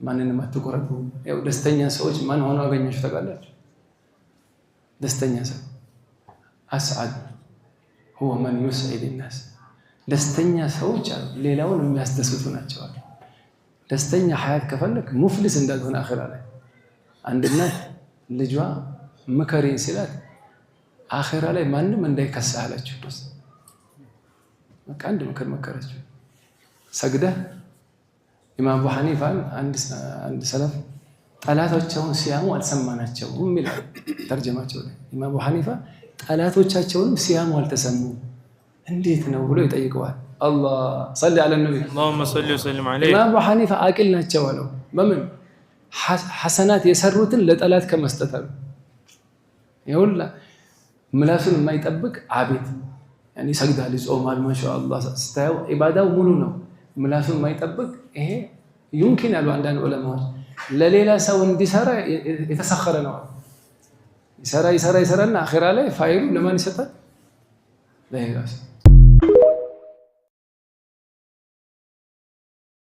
ማንንም አትቁረጡ። ያው ደስተኛ ሰዎች ማን ሆነው አገኛችሁ ታውቃላችሁ? ደስተኛ ሰው أسعد هو من يسعد الناس፣ ደስተኛ ሰዎች አሉ ሌላውን የሚያስደስቱ ናቸው አሉ። ደስተኛ ሀያት ከፈለግ ሙፍሊስ እንዳልሆነ አኺራ ላይ። አንድ እናት ልጇ ምከሪኝ ሲላት አኺራ ላይ ማንም እንዳይከሳህ አለችው። በቃ አንድ ምክር መከረችው። ሰግደህ ኢማም አቡ ሐኒፋን አንድ ሰለፍ ጠላቶቻቸውን ሲያሙ አልሰማናቸውም ይላል ተርጀማቸው ላይ። ኢማም አቡ ሐኒፋ ጠላቶቻቸውንም ሲያሙ አልተሰሙም፣ እንዴት ነው ብሎ ይጠይቀዋል። አላህ صل على النبي። اللهم صل وسلم عليه። ኢማም አቡ ሐኒፋ አቂል ናቸው አለው። በምን ሐሰናት የሰሩትን ለጠላት ከመስጠት አሉ። ይኸውልህ ምላሱን የማይጠብቅ አቤት ይሰግዳል፣ ይጾማል፣ ማሻአላህ ስታየው ኢባዳው ሙሉ ነው። ምላሱን የማይጠብቅ ይሄ يمكن ያሉ አንዳንድ ዑለማዎች ለሌላ ሰው እንዲሰራ የተሰኸረ ነው። ይሰራ ይሰራ ይሰራና አኺራ ላይ ፋይሉ ለማን ይሰጣል? ለሌላ ሰው።